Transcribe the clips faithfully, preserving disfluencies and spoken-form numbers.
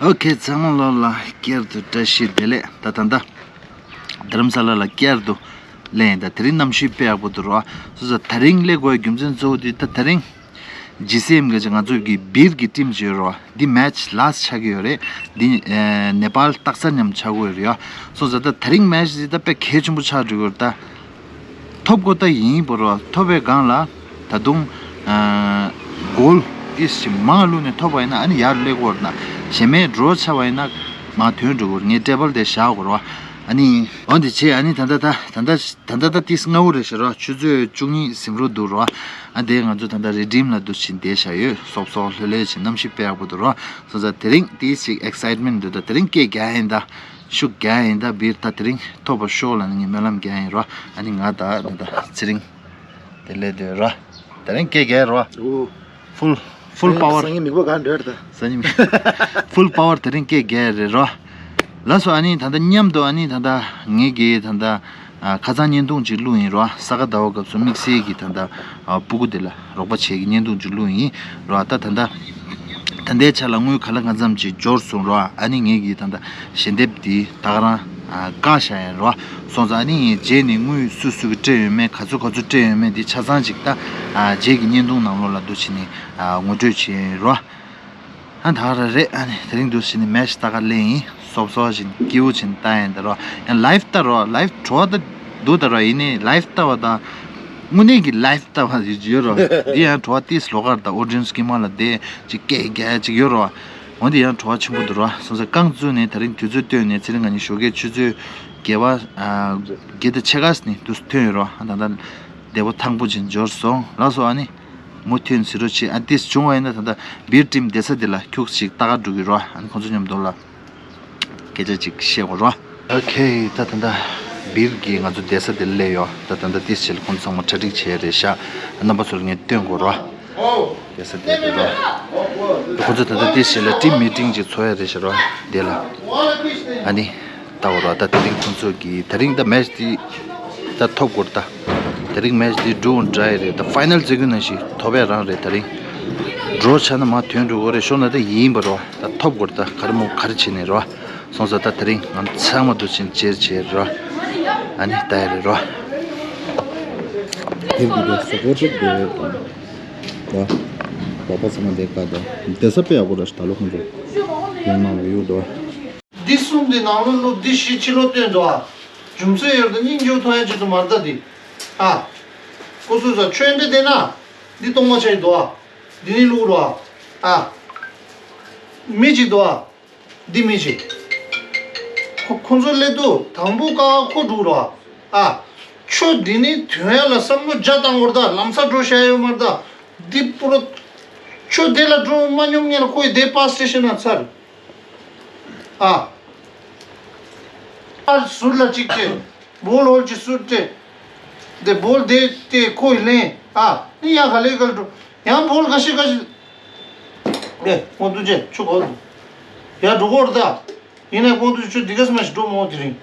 ཨོ་ཁེ། ཚང་མ་ལོ་ལ་བསྐྱར་དུ་བཀྲ་ཤིས་བདེ་ལེགས། ད་ད་ད་རྡ་རམ་ས་ལ་ལ་བསྐྱར་དུ་སླེབས་ཡིན། ད་དེ་རིང་གནམ་གཤིས་དཔེ་ཡག་པོ་འདུག་རོ། སོ་སོ་དེ་རིང་སླེབས་དགོས་རྒྱུ་མཚན་གཙོ་བོ་དེ་ད་དེ་རིང་ཇི་སི་ཨེམ་གི་ང་ཚོ་གི་སྦིར་གི་ཊིམ་ཅིག་ཡོད་རོ། འདི་མེ་ཆི་ལཱ་སི་ཊི་ཆགས་ཀྱི་ཡོད་རེད། འདི་ཨེ་ནེ་པཱལ་སྟག་ཚང་མཉམ་ཆགས་ཀྱི་ཡོད་རེད་ཡ། སོང་ཙང་ད་དེ་རིང་མེ་ཆི་འདི་ད་དཔེ་གལ་ཆེན་པོ་ཆགས་འགྲོ་གི་ཡོད་རེད་ད། ཐོབ་དགོས་ད་ཡིན་པ་རོ། ཐོབ་པའི་སྒང་ལ་ད་དུང་ཨ་གོལ་ཏིས་ཞིག་མང་བླུགས་ནས་ཐོབ་པ་ཡིན་ན་ཨ་ནི་ཡར་སླེབས་དགོས་རེད་ན། གཞན་མའི་འགྲོ་ཆ་བ་ཡིན་ན་མར་ཐོན་འགྲོ་དགོས་རེད། ངས་ཊེ་བལ་དེ་བཞག་དགོས་རོ། ཨ་ནི་འོ་འདི་བྱས། ཨ་ནི་ད་ལྟ་ད་ད་ལྟ་ད་ལྟ་ད་ཏིས་སྔ་བོ་རེད་ཤག་རོ། ཆུ་ཚོད་བཅུ་གཉིས་ཟིན་རོ་འདུག་རོ། ཨ་དེ་ང་ཚོ་ད་ལྟ་རི་ཌིམ་ལ་འདུག་ཕྱིན་བསྡད་བཞག་ཡོད། སོབ་སོབ་ལྷོད་ལྷོད་བྱས། གནམ་གཤིས་དཔེ་ཡག་པོ་འདུག་རོ། སོང་ཙང་དེ་རིང་ཏིས་ཅིག་ཨེག་སའིཊ་མེན་ཊི་འདུག་ད་དེ་རིང་སྐད་རྒྱག་ཡིན་ད། ཤུགས་རྒྱག་ཡིན་ད། སྦིར་ད་དེ་རིང་ཐོབ་པར་ཤོག་ལབ་ནས་ངས་སྨོན་ལམ་རྒྱག་ཡིན་རོ། ཨ་ནི་ང་ད་ད་ད་ཚེ་རིང་དེ་སླེབས་སྡོད་རོ། དེ་རིང་སྐད་རྒྱག་རོ། ཨོ། ཕུལ་ཕུལ་པ་ཝར། སང་ཉིན་མིག་པ་གང་འདྲ་ད། སང་ཉིན་ཕུལ་པ་ཝར་དེ་རིང་སྐད་རྒྱག་རེད་རོ། ལགས་སོ། ཨ་ནི་ད་ད་མཉམ་དུ་ཨ་ནི་ད་ད་ངེད་ཀྱིས་ད་ད་ཨ་ཁ་སང་བརྙན་ཐུང་ཅིག་བླུགས་ཡིན་རོ། ས་ག་ཟླ་བ་སྐབས་སུ་དམིགས་བསལ་གྱི་ད་ད་ཨ་སྤུ་གུ་དེ་ལ་རོགས་པ་བྱེད་ཀྱི་བརྙན་ཐུང་ཅིག་བླུགས་ཡིན་རོ། ད་ད་ད་ད་ལྟའི་ཆ་ལ་དངུལ་ག་ལ་གང་འཚམ་ཅིག་འབྱོར་སོང་རོ། ཨ་ནི་ངེད་ཀྱིས་ད་ད་ཞལ་འདེབས་འདི་ད་ག་རང་ཨ་བཀག་བཞག་ཡིན་རོ། སོང་ཙང་ཨ་ནི་རྗེས་ནས་དངུལ་སུ་སུ་གིས་སྤྲད་ཡོད་མེད། ག་ཚོད་ག་ཚོད་སྤྲད་ཡོད་མེད་འདི་ཆ་ཚང་ཅིག་ད་ཨ་རྗེས་ཀྱི་བརྙན་ཐུང་ནང་ལོགས་ལ་འདུག་བྱས་ནས་ཨ་ངོ་སྤྲོད་བྱེད་ཡིན་རོ། ཨ་ད་ག་རང་རེད། ཨ་ནི་དེ་རིང་འདུག་བྱས་ནས་མེ་ཆི་ལྟ་ག་སླེབས་ཡིན། སོབ་སོབ་བྱས་ནས་སྐྱིད་པོ་བྱས་ནས་ལྟ་ཡིན་ད་རོ། ཡང་ལའིབ་ལྟ་རོ། ལའིབ་བྲོ་བ་ད་འདུག་ད་རོ། ཡིན་ནའི་ལའིབ་ལྟ་བ་དང་དངོས་གནས་ཀྱི་ལའིབ་ལྟ་བ་ཡོད་རོ། འདི་ཡང་བྲོ་བ་ཏིས་ལོགས་ཀར་ད་ཨོ་ཌི་ཡེན་སི་དཀྱིལ་མ་ལ་བསྡད་ཅིག་སྐད་རྒྱག་ཅིག་ཡོད་རོ། འོ་འདི་ཡང་བྲོ་བ་ཆེན་པོ་འདུག་རོ། སོང་ཙང་རྐང་བཙུགས་ནས་དེ་རིང་དུས་ཚོད་བཏོན་ནས་ཚེ་རིང་ང་གཉིས་ཞོགས་ཀས་ཆུ་ཚོད་བརྒྱད་པ་ཨ་བརྒྱད་དང་ཕྱེད་ཀ་ནས་འདུག་ཐོན་ཡོད་རོ། ཨ་ད་ད་བདེ་པོ་ཐང་པོ་ཅིག་འབྱོར་སོང་། ལགས་སོ། ཨ་ནི་མུ་མཐུད་ཟེར་རོ་ཆེ། ཨ་ཏིས་བྱུང་བ་ཡིན་ན་ད་ལྟ་སྦིར་ཊིམ་བསྡད་ས་དེ་ལ་ཁྱུག་ཅིག་ལྟ་ག་འགྲོ་གི་རོ། ཨ་ནི་ཁོང་ཚོ་མཉམ་དུ་ལ་སྐད་ཆ་ཅིག་བཤད་དགོས་རོ། ཨོ་ཁེ། ད་ད་ལྟ་སྦིར་གྱི་ང་ཚོ་བསྡད་ས་དེ་ལ་སླེབས་ཡོད། ད་ད་ལྟ་ཏིས་ཆེ་ལ་ཁོང་ཚོ་ཚང་མ་གྲ་སྒྲིག་བྱས་རེད་ཤག་རྣམ་པ་ཚོར་ངས་སྟོན་དགོས་རོ། བསྡད་ས་དེ་རེད་རོ། ཁོང་ཚོ་ད་ལྟ་ཏིས་ཆེ་ལ་ཊིམ་མི་ཊིང་ཅིག་ཚོགས་ཡ་རེད་ཤག་རོ། དེ་ལ་ཨ་ནི་ལྟ་བ་རོ། ད་དེ་རིང་ཁོང་ཚོ་གི་དེ་རིང་ད་མེ་ཆི་དེ་ད་ཐོབ་དགོས་ད། དེ་རིང་མེ་ཆི་དེ་ཌུ་འོན་ཌ་རའི་རེད། ད་ཕའི་ནལ་ཟེར་རྒྱུ་ནང་བཞིན་ཐོབ་ཡ་རང་རེད། དེ་རིང་ཌོ་རོ་ཆགས་ན་མར་ཐོན་འགྲོ་གི་རེད། ཤོར་ན་ད་ཡིན་པ་རོ། ད་ཐོབ་དགོས་ད། ག་རེ་མོ་ག་རེ་བྱས་ནས་རོ། སོང་ཙང་ད་དེ་རིང་ང་ཚང་མ་འདུག་ཕྱིན་ཅེར་ཅེར་རོ། ཨ་ནི་ལྟ་ཡ་རེད་རོ། དེ་གི་དེ་སུ་པོར་ཊི་དེ་ད་པ་པ་ཚང་མ་དེ་ག་ད་བསྡད་ས་དཔེ་ཡག་པོ་ར་ཞིག་ད་ལོ་ཁོང་ཚོ་ཡོང་གནང་བའི་ཡུལ་དོ། འདི་གསུམ་འདི་ནང་ལོ་ལོ་འདི་བཞི་ཕྱི་ལོ་བཏོན་འདུག་ཨ། རྒྱུ་མཚན་ཡོད་ད་སྙིང་རྗེ་མཐོང་ཡ་ཅིག་ཏུ་མར་ལྟ་འདི། ཨ། ཁོ་ཚོས་ས་ཆོས་འདི་བསྡད་ན། འདི་གཏོང་མ་ཆ་ཡི་འདུག་ཨ། འདི་ནི་ལུག་རོ་ཨ། ཨ། མི་ཅིག་འདུག་ཨ། འདི་མི་ཅིག་ཁོ་ཁོ་ཚོ་སླེབས་དུས་དང་པོ་ཀ་ཁོ་འགྲོ་རོ་ཨ། ཨ། ཆོས་འདི་ནི་དོན་ཡ་ལ་བསམ་བློ་རྒྱ་བཏང་བར་ད་ལམ་སང་འགྲོ་བྱ་ཡོད་མར་ད། འདི་པུ་རོ། ཆོས་འདི་ལ་འགྲོ་མ་སྙོམས་ངེས་ལ་ཁོ་ཡི་དེ་པ་སི་ཊེ་ཤན་ན་ཚར། ཨ། ཨ་ཟུར་ལ་གཅིག་བྱས། བོལ་ཧོལ་གྱི་ཟུར་བྱས། དེ་བོལ་དེ་དེ་ཁོ་ཡི་ལེན། ཨ་ནི་ཡང་ག་ལེ་ག་ལེ་འགྲོ། ཡང་བོལ་ག་ཤི་ག་ཤི། ཨེ་ཁོང་ཐུག་ཅེ་ཆུ་གོ། ཡང་འགྲོ་གོ་ར་ད། ཡིན་ནའི་ཁོང་ཐུག་ཆུ་འདི་ག་སི་མ་ཤི་འགྲོ་མོ་དེ་རིང་།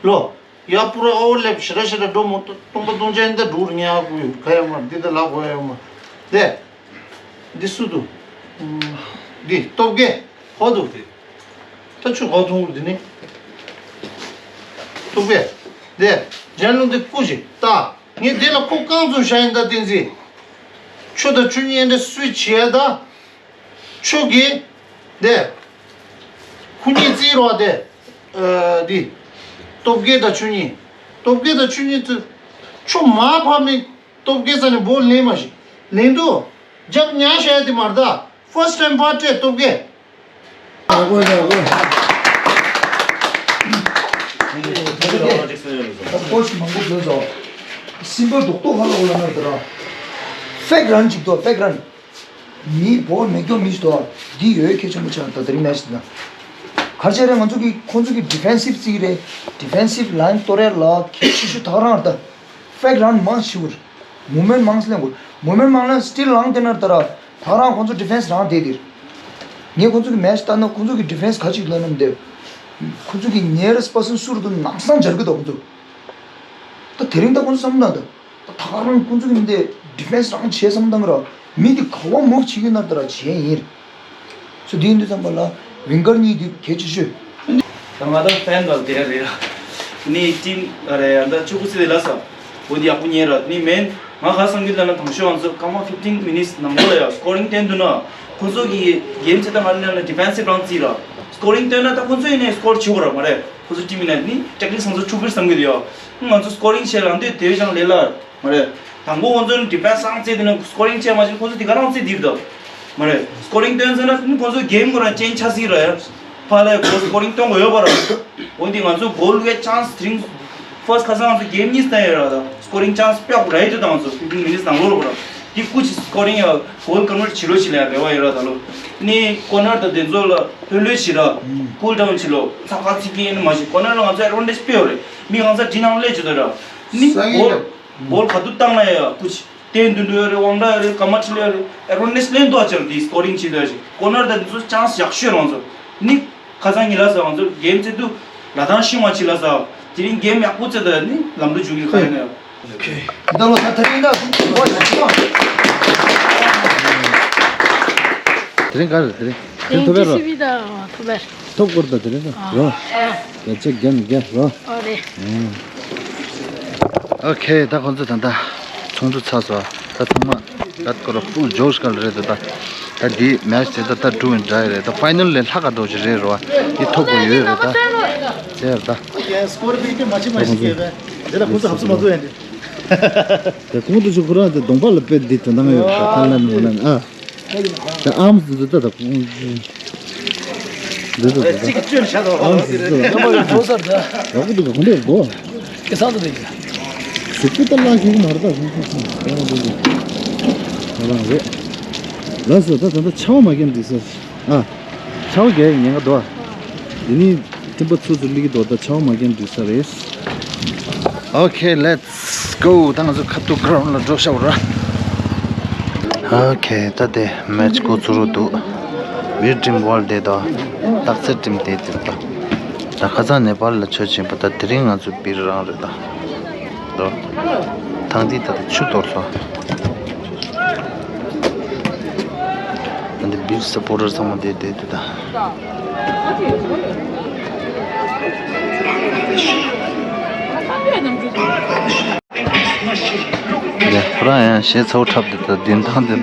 ལོ། ཡ་པུ་ར་ཨོ་ལེབ་ཞེ་དྲག་ཞེ་དྲག་འགྲོ་མོ་སྟོང་པ་སྟོང་ཆ་ཡིན་ད་འགྲོ་རུ་ཉག་གུ་ཡོད་ག་ཡོད་མ་འདི་ད་ལ་གོ་ཡ་ཡོད་མ། དེ། འདི་སུ་འདུག་འདི་སྟོབས་རྒྱལ་ཧོ་འདུག་དེ། ད་ཆུ་གོ་ཐུང་འདི་ནི། སྟོབས་རྒྱལ། དེ། ཇན་ལུང་འདི་སྐུ་ཞིག་ད། ངས་འདི་ལ་ཁོ་རྐང་བཙུགས་བཞག་ཡིན་ད་བསྟན་འཛིན། ཆུ་དང་ཆུ་གཉིས་འདྲ་སུས་བྱས་ད། ཆོས་ཀྱི། དེ། ཁོ་གཉིས་རྩིས་རོགས་དེ། ཨ་འདི། སྟོབས་རྒྱལ་དང་ཆོས་ཉིད། སྟོབས་རྒྱལ་དང་ཆོས་ཉིད་ཚོས། ཆུ་མ་ཕབ་མི། སྟོབས་རྒྱལ་ས་ནས་བོལ་ལེན་མ་ཤེས། ལེན་དུ། རྒྱབ་ཉག་བྱས་དེ་མར་ད། ཕར་སི་ཊི་ཊེམ་པར་སྤྲད་སྟོབས་རྒྱལ། ཡག་པོ་ཡག་པོ། ད་སྐོར་ཞིག་མང་པོ་བཟོས་སོ། སིམ་པལ་རྡོག་རྡོག་ཧ་ལ་གོ་ལ་ན་དེ་ར། ཕེག་རན་ཅིག་ཏོ་ཕེག་རན། མི་བོ་མེ་སྐྱོ་མི་ཞིག་ཏོ། འདི་ཡོད་ཁྱད་ཆེན་པོ་ཆགས་ད་དེ་རིང་མེ་ཆི་ན། ག་རེ་བྱས་རེད་ང་ཚོ་གི་ཁོང་ཚོ་གི་ཌི་ཕེན་སིབ་རྩིས་རེད། ཌི་ཕེན་སིབ་ལ་ཡིན་གཏོར་ཡ་ལ་གལ་ཆེ་ཤོས་ད་ག་རང་རེད་ད། ཕེག་རན་མང་ཆེ་བོ་རེད། མུ་མེན་མང་སི་ལེན་དགོས། མུ་མེན་མང་ན་སི་ཊིལ་ལངས་དེ་ན་ད་ར། ད་ག་རང་ཁོང་ཚོ་ཌི་ཕེན་སི་རང་བསྡད་དེ་རེད། ངས་ཁོང་ཚོ་གི་མེ་ཆི་ལྟ་ན་ཁོང་ཚོ་གི་ཌི་ཕེན་སི་ག་ཅིག་ལ་ནམ་བསྡད། ཁོང་ཚོ་གི་ཉེ་རེས་པར་སན་སུ་རུ་དུ་ནམ་སང་འབྱར་གི་འདུག་ཁོང་ཚོ། ད་དེ་རིང་ད་ཁོང་ཚོ་བསམ་བློ་བཏང་ད། ད་ག་རང་ཁོང་ཚོ་གི་མི་དེ་ཌི་ཕེན་སི་རང་བྱས་བསམ་བློ་བཏང་གི་ར། མི་དེ་ག་བ་མུབ་བྱེད་ཀྱི་ན་ད་ར་བྱས་ཡིན། སོ་དེ་ཡིན་དུས་ཙམ་པ་ལ་ ཝིང་གར་གཉིས་འདི་གལ་ཆེ་ཤོས། ད་ང་ད་ཕེན་དང་དེ་རེད་ར། ནི་ཊིམ་ཨ་རེ་ཡང་ད་ཆུ་ཁུ་སི་དེ་ལ་ས། འོ་འདི་ཡག་པོ་ཉན་ར། ནི་མེན་ང་ཧ་སང་གི་ལ་ན་དང་ཤོས་ང་ཚོ་སྐར་མ་ཕིབ་ཊིན་མི་ནིཊ་ནང་ལོགས་ལ་ཡ་སི་ཀོ་རིང་བཏོན་འདུག་ན། ཁོ་ཚོ་གི་གེམ་ཚེ་ད་ང་ལ་ན་ཌི་ཕེན་སིབ་རང་རྩིས་ར། སི་ཀོ་རིང་བཏོན་ན་ད་ཁོ་ཚོ་ཡིན་ནའི་སི་ཀོར་བྱེད་དགོས་ར་མ་རེད། ཁོ་ཚོ་ཊིམ་ཡིན་ན་ནི་ཊེག་ནིག་སང་ཚོ་ཆུ་ཁུར་བསམ་གི་འདུག་ཡ། ང་ཚོ་སི་ཀོ་རིང་བྱས་ལ་འདོད་དེ་བས་ཀྱང་ལས་སླ། མ་རེད། དང་པོ་ཁོང་ཚོ་ནི་ཌི་ཕེན་སི་རང་རྩེད་དེ་ནི་སི་ཀོ་རིང་བྱས་མ་བྱས་ཁོང་ཚོ་དེ་ག་རང་རྩེད་དེ་རེད་དོ། མ་རེད། སི་ཀོ་རིང་བཏོན་ཟེར་ན་ནི་ཁོང་ཚོ་གེམ་ཁོ་རང་ཅན་ཆགས་སྲིད་ར་ཡ། ཕ་ལ་ཡ་གོ་སི་ཀོ་རིང་བཏོན་དགོས་ཡོད་པ་ར། འོན་ཏེ་ང་ཚོ་གོལ་གི་ཆན་སི་དེ་རིང་ཕར་སི་ཁ་སང་ང་ཚོ་གེམ་གཉིས་བཏང་ཡོད་ར་ད། སི་ཀོ་རིང་ཆན་སི་དཔེ་ཡག་པོ་རག་ཡོད་དོ་ད་ང་ཚོ་ཕིབ་ཊིན་མི་ནིཊ་ནང་ལོགས་ར་པ་ར། དེ་སྐུ་ཅི་སི་ཀོ་རིང་ཡ་གོལ་ཀོན་ཝར་ཊི་བྱེད་རོགས་བྱེད་ལ་ཡ་རེ་བ་ཡོད་ར་ད་ལོ། ནི་ཀོ་ནར་དང་དེ་ཚོ་ལ་ལྷོད་ལྷོད་བྱེད་ར། ཀུལ་ཌའུན་བྱེད་ལོ། ཚ་ཁ་ཚིག་གི་ཡིན་མ་བྱེད་ཀོ་ནར་ལ་ང་ཚོ་ཨེ་ཌ་ཝན་ཊེཇ་དཔེ་ཡོད་རེད། མི་ང་ཚོ་འདི་ནང་སླེབས་བྱེད་དོ་ར། ནི་ས་གི་གོལ་རེད། གོལ་ག་དུས་བཏང་ན་ཡ་སྐུ་ཅི། བསྟན་དུ་འགྲོ་ཡ་རེད། དབང་གྲགས་ཡ་རེད། ཀ་མ་ཁྲི་ལ་ཡ་རེད། ཨེ་ཌ་ཝན་ཊེཇ་ལེན་འདུག་ཨ་ཅག་འདི་སི་ཀོ་རིང་བྱེད་འདུག་ཨ་ཅག་ཀོ་ནར་དང་འདི་ཚོ་ཆན་སི་ཡག་ཤོས་རང་ཚོ་ནི། ཁ་སང་ཉིན་ལ་ས་ང་ཚོ་གེམ་རྩེད་དུས་ལ་ཐང་ཤི་མ་ཆི་ལ་ས། དེ་རིང་གེམ་ཡག་པོ་རྩེད་ད་ནི་ལམ་འགྲོ་འཇུག་གི་ཁ་ཡོད་ན་ཡ། ད་ལོ་ད་ད་རིང་ད་ཁོང་ཚོ་ཡག་པོ། དེ་རིང་ག་རེ་དེ་རིང་། དེ་རིང་ཐོབ་པའི་རོ། ཊི་སི་ཝི་ད་ཐོབ་པའི། ཐོབ་སྐོར་ད་དེ་རིང་ད་རོ། ཨ། བརྒྱ་ཆ་བརྒྱ་ནས་བརྒྱ་རོ། ཨོ་རེད། ཨོ་ཁེ། ད་ཁོང་ཚོ་ད་ད་ཚོགས་འདུ་ཚར་སོང་། ད་ཚང་མ་ད་སྐོར་ཕུལ་ཇོ་ཤི་ཀལ་རེད་ད། ད་འདི་མེ་ཆི་དེ་ད་ད་འགྲོ་ཡིན་འདྲ་ཡི་རེད། ད་ཕའི་ནལ་ལས་ལྷག་ག་འགྲོ་ཞིག་རེད་རོ། འདི་ཐོབ་དགོས་ཡོད་རེད་ད། ཟེར་ད། སྐོར་པའི་དེ་མ་ཆི་མ་ཤི་ཟེར་བས། དེ་ལ་ཁོང་ཚོ་ཧབ་སུ་མ་བཟོ་ཡ་འདི། ད་ཁོང་ཚོ་ཆུ་ཁོ་རང་དེ་གདོང་པ་ལ་དཔེ་འདི་དོན་དང་ཡོད་ད། ཁ་ལ་ནི་མ་ལ་ནི་ཨ། ད་ཨམ་སི་འཛུལ་ད་ད་ཁོང་། འཛུལ་ད་ད་ད། ཨམ་སི་འཛུལ་ད། ཡོང་པ་ཡོང་ཕོ་སར་ད། རོགས་ཀྱི་འདུག་ག་ཁོང་དེ་གོ། ཀི་སང་དུ་དེ་གི། གཟུགས་པོ་ད་ལ་ཤེས་ཀྱི་མ་རེད་ད་ཁོང་ཁོང་ཁོང་ཁོང་ཁོང་ཁོང་རང་རེད། ལགས་སོ། ད་ད་ད་ཆར་པ་མ་བརྒྱབ་འདི་ས། ཨ། ཆར་པ་རྒྱག་ཉེན་ཁ་འདུག་ཨ། འདི་ནི་ཐིམ་པ་ཚུར་ཚུར་སླེབས་ཀྱི་འདུག་ད་ཆར་པ་མ་བརྒྱབ་འགྲིག་ས་རེད། Okay, let's go. ད་ང་ཚོ་ཁ་ཐུག་གྷ་རའུན་ཌ་ལ་འགྲོ་ཤག་ར། Okay, ད་དེ་མེ་ཆི་འགོ་ཚུགས་རོགས་འདུག་བིར་ཊིམ་ཝརལ་ཌི་དེ་དང་སྟག་འཚེར་ཊིམ་དེ་དེ་དང་། ད་ཁ་སང་ནེ་པཱལ་ལ་ཆོས་ཕྱིན་པ། ད་དེ་རིང་ང་ཚོ་བིར་རང་རེད་ད། དོ། ཐང་འདི་ད་ལྟ་ཆུ་གཏོར་སོང་། ད་འདི་བིར་སཔོར་ཊར་ཚང་མ་དེ་དེ་དེ་ད། ཡ་ཁོ་རང་ཡང་གཞས་ཚ་བོ་འཁྲབ་དེ་ད་བདེན་ཐང་དེ།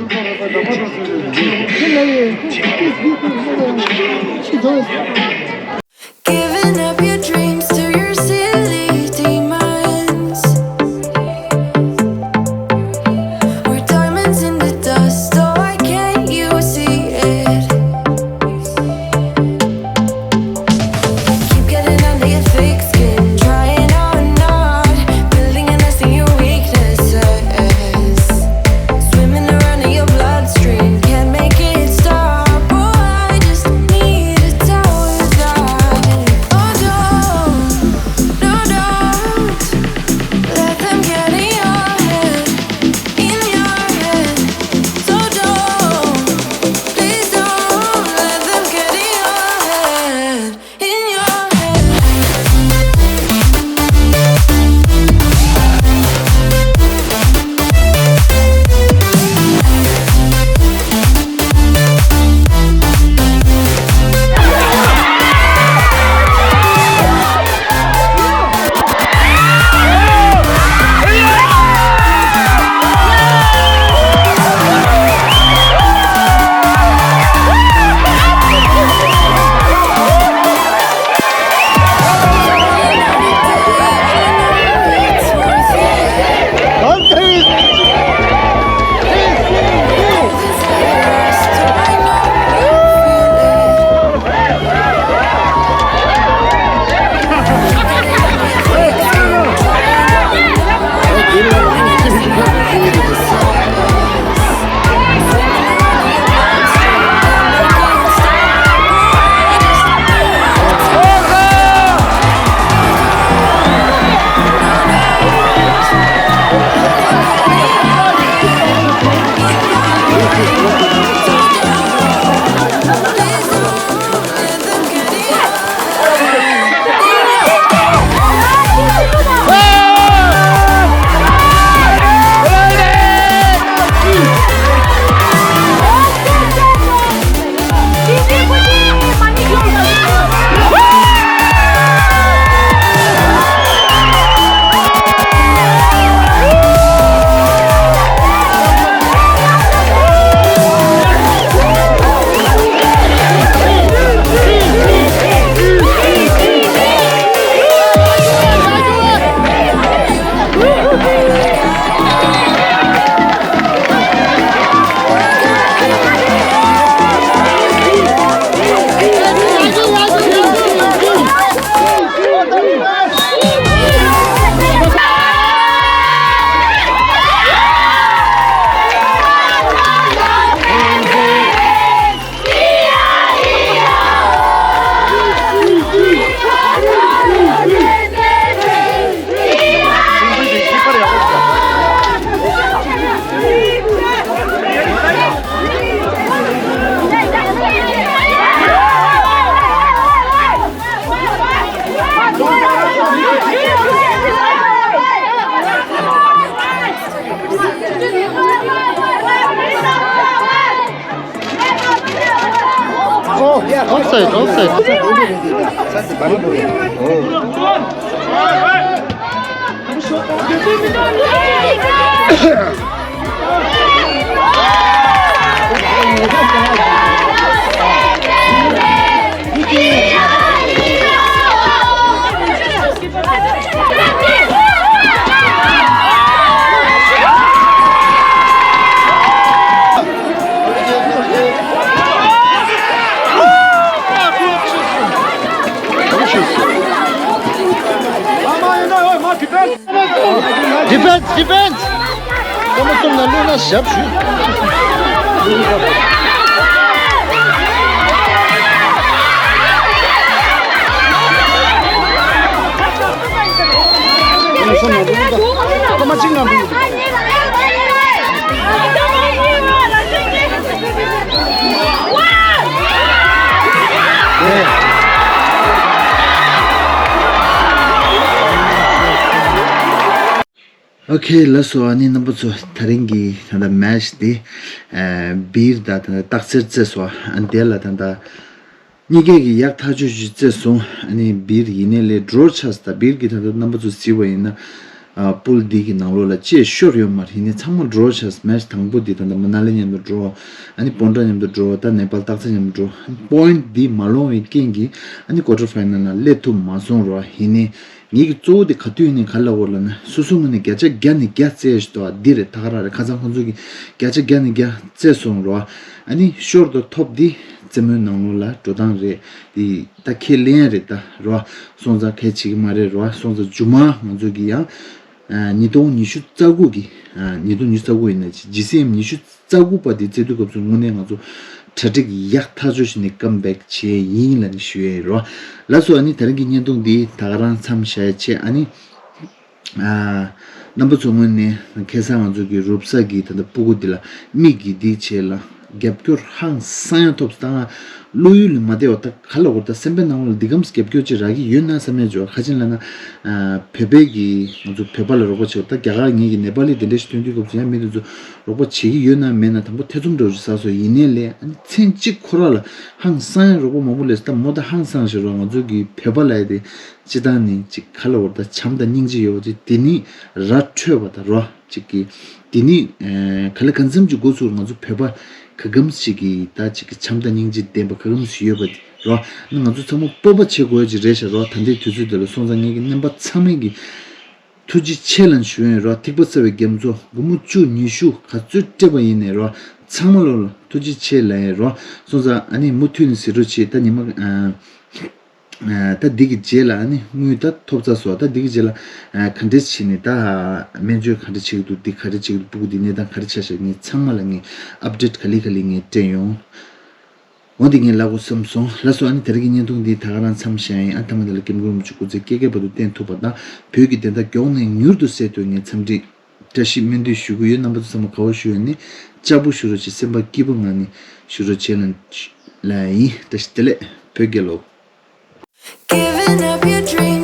Giving up your dreams to your silly demons. We're diamonds in the dust, so why can't you see it? Keep getting under your thick skin, trying hard, building a nest in your weaknesses. Swimming around in your blood. Offside, offside. Defense, defense. ཀ་མ་གསུམ་ལ་བླུགས་ན་ཞབས་ཞུ། ཀ་མ་གསུམ་ལ་བླུགས་ན་ཀ་མ་གཅིག་ན་བླུགས། ཨོ་ཁེ། ལགས་སོ། ཨ་ནི་རྣམ་པ་ཚོ། ད་རིང་གི་ད་ལྟ་མེཆ་དེ་ཨ་སྦིར་དང་ད་ལྟ་སྟག་འཚེར་རྩེས་སོ། ཨ་ནི་དེ་ལ་ད་ལྟ་གཉིས་ཀས་ཀྱི་ཡག་ཐག་ཆོད་ཅིག་རྩེས་སོང་། ཨ་ནི་སྦིར་ཡིན་ནའི་ལས་ཌོ་ཆགས་སོང་། ད་སྦིར་གྱི་ད་ལྟ་རྣམ་པ་ཚོ་གཟིགས་པ་ཡིན་ན། ཨ་པུལ་འདི་གི་ནང་ལོགས་ལ་ཅེས་ཤོར་ཡོད་མ་རེད། ཡིན་ནའི་ཚང་མ་ཌོ་ཆགས་སོང་། མེཆ་དང་པོ་འདི་ད་ལྟ་མ་ན་ལི་མཉམ་དུ་ཌོ། ཨ་ནི་སྤོན་ཊ་མཉམ་དུ་ཌོ། ད་ནེ་པཱལ་སྟག་འཚེར་མཉམ་དུ་ཌོ། པོ་ཡིན་ཊི་འདི་མ་ལོངས་པའི་རྐྱེན་གྱིས་ཨ་ནི་ཀོ་ཊར་ཕའི་ནལ་ལ་སླེབས་ཐུབ་མ་སོང་རོ། ཡིན་ནའི་ངེད་ཀྱི་གཙོ་བོ་དེ་ག་དུས་ནས་ག་ལ་འོར་ལ་ན་སོ་སོ་ངོས་ནས་བརྒྱ་ཆ་བརྒྱ་ནས་བརྒྱ་རྩེ་ཡ་ཞིག་འདུག་ཨ། འདི་རེད། ད་ག་རང་རེད། ཁ་སང་ཁོང་ཚོ་གིས་བརྒྱ་ཆ་བརྒྱ་ནས་བརྒྱ་རྩེ་སོང་རོ། ཨ་ནི་ཤོར་དང་ཐོབ་འདི་རྩེད་མོའི་ནང་ལོགས་ལ་འགྲོ་སྟངས་རེད། འདི་ད་ཁས་ལེན་ཡ་རེད་ད་རོ། སོང་ཙང་གལ་ཆེ་གི་མ་རེད་རོ། སོང་ཙང་མཇུག་མ་ང་ཚོ་གིས་ཡང་ཨ་ཉིས་སྟོང་ཉི་ཤུ་རྩ་དགུ་གི་ཨ་ཉིས་སྟོང་ཉི་ཤུ་རྩ་དགུ་ཡིན་ན་ཇི་སི་ཨེམ་ཉི་ཤུ་རྩ་དགུ་པ་འདི་རྩེད་དུས་སྐབས་སུ་དངོས་གནས་ང་ཚོ་གྲ་སྒྲིག་ཡག་ཐག་ཆོད་བྱས་ནས་ཀམ་བེག་བྱས་ཡིན་ལབ་ནས་ཞུ་ཡས་རོ། ལགས་སོ། ཨ་ནི་དེ་རིང་གི་བརྙན་ཐུང་འདི་ད་ག་རང་མཚམས་བཞག་ཡ་བྱས། ཨ་ནི་ཨ་རྣམ་པ་ཚོ་ངོས་ནས་ཁ་སང་ང་ཚོ་གི་རུབ་ས་གི་ད་ལྟ་སྤུ་གུ་འདི་ལ་མིག་གིས་འདི་བྱས་ལ་རྒྱབ་སྐྱོར་ཧང་སང་ཡང་ཐོབ་སོང་། ད་ང་བློ་ཡུལ་ལས་མ་བདེ་བ་ད་ག་ལ་འོར། ད་སེམས་པའི་ནང་ལ་འདི་གམ་རྒྱབ་སྐྱོར་ཅིག་རག་གི་ཡོད་ན་བསམ་ཡ་འཇོག་ཁ་ཅིག་ལ་ན། ཨ་བོད་པའི་གི་ང་ཚོ་བོད་པ་ལ་རོགས་པ་བྱེད། ད་རྒྱ་གར་ངེད་ཀྱི་ནེ་པ་ལི་དེ་འདྲ་ཞིག་ཐོན་དུས་སྐབས་སུ་ཡང་མི་དེ་ཚོ་རོགས་པ་བྱེད་ཀྱི་ཡོད་ན་མེད་ན་དང་པོ་ཐེ་ཚོམ་འདྲ་བོ་ཞིག་ཟ་སོང་། ཡིན་ནའི་ལས་ཨ་ནི་མཚན་གཅིག་ཁོ་ར་ལ་ཧང་སང་ཡང་རོགས་པ་མང་པོ་ལས་ད་མོ་ད་ཧང་སང་ཞིག་རོགས། ང་ཚོ་གི་བོད་པ་ལ་ཡ་དེ་སྤྱི་བཏང་ནི་ཅིག་ག་ལ་འོར། ད་བྱམས་དང་སྙིང་རྗེ་ཡོད་པ་ཅིག་དེ་ནི་ར་འཕྲོད་པ་ད་རོ། ཅིག་གི་དེ་ནི་ཨ་ག་ལ་གང་འཚམ་གྱི་སྒོ་ཚུགས་ང་ཚོ་བོད་པ་ག་གམ་ཞིག་གི་ད་ཅིག་གི་བྱམས་དང་སྙིང་རྗེ་ལྡན་པ་ག་གམ་ཞིག་ཡོད་པ་རོ། ང་ཚོ་ཚང་མ་སྤོབས་པ་བྱེད་དགོས་ཡ་ཅིག་རེད་ཤག་རོ། ད་ལྟའི་དུས་ཚོད་འདི་ལ་སོང་ཙང་ངེད་ཀྱི་རྣམ་པ་ཚང་མས་ཀྱི་ཐུགས་རྗེ་ཆེ་ལབ་ཞུ་ཡིན་རོ། ཐིགས་པ་གསར་བའི་རྒྱ་མཚོ་སྒོར་མོ་བཅུ་ཉི་ཤུ་ག་ཚོད་སྤྲད་པ་ཡིན་ནའི་རོ། ཚང་མ་ལོ་ལ་ཐུགས་རྗེ་ཆེ་ལབ་ཡིན་རོ། སོང་ཙང་ཨ་ནི་མུ་མཐུད་ནས་གཟིགས་རོགས་བྱེད། ད་ཉི་མ་ཨ། ཨ་ད་འདི་གི་རྗེས་ལ་ཨ་ནི་དངུལ་ད་ཐོབ་ཚར་སོང་། ད་འདི་གི་རྗེས་ལ་ཨ་ག་འདྲས་བྱས་ནས་ད་སྨན་བཅོས་ག་འདྲས་བྱེད་ཀྱི་འདུག་འདི་ག་རེ་བྱེད་ཀྱི་འདུག་སྤུ་གུ་འདི་གནས་སྟངས་ག་རེ་ཆགས་ཤག་ངས་ཚང་མ་ལ་ངས་ཨབ་ཌེཊ་ག་ལེ་ག་ལེ་ངས་སྤྲད་ཡོང་། འོ་འདི་ངས་ལབ་དགོས་བསམ་སོང་། ལགས་སོ། ཨ་ནི་དེ་རིང་གི་བརྙན་ཐུང་འདི་ད་ག་རང་མཚམས་བཞག་ཡིན། ཨ་མཐའ་མ་འདི་ལ་ཀེམ་གུ་རུ་མུ་ཆུ་སྐུ་ཚེ་བསྐལ་བརྒྱའི་བར་དུ་བརྟན་ཐུབ་པ་དང་བོད་ཀྱི་བདེན་མཐའ་མགྱོགས་ནས་མྱུར་དུ་གསལ་ཐུབ་ངས་འཚམས་འདྲི་བཀྲ་ཤིས་སྨོན་འདུན་ཞུ་གི་ཡོད། རྣམ་པ་ཚོ་ཚང་མ་དགའ་བོ་ཞུ་ཡོད་ནི་ལྕགས་པོ་ཞུ་རོགས་བྱེད། སེམས་པ་སྐྱིད་པོ་ངང་ནས་ཞུ་རོགས་བྱེད་ལ་ལ་ཡིན། བཀྲ་ཤིས་བདེ་ལེགས། བོད་རྒྱལ་ལོ། Giving up your dreams.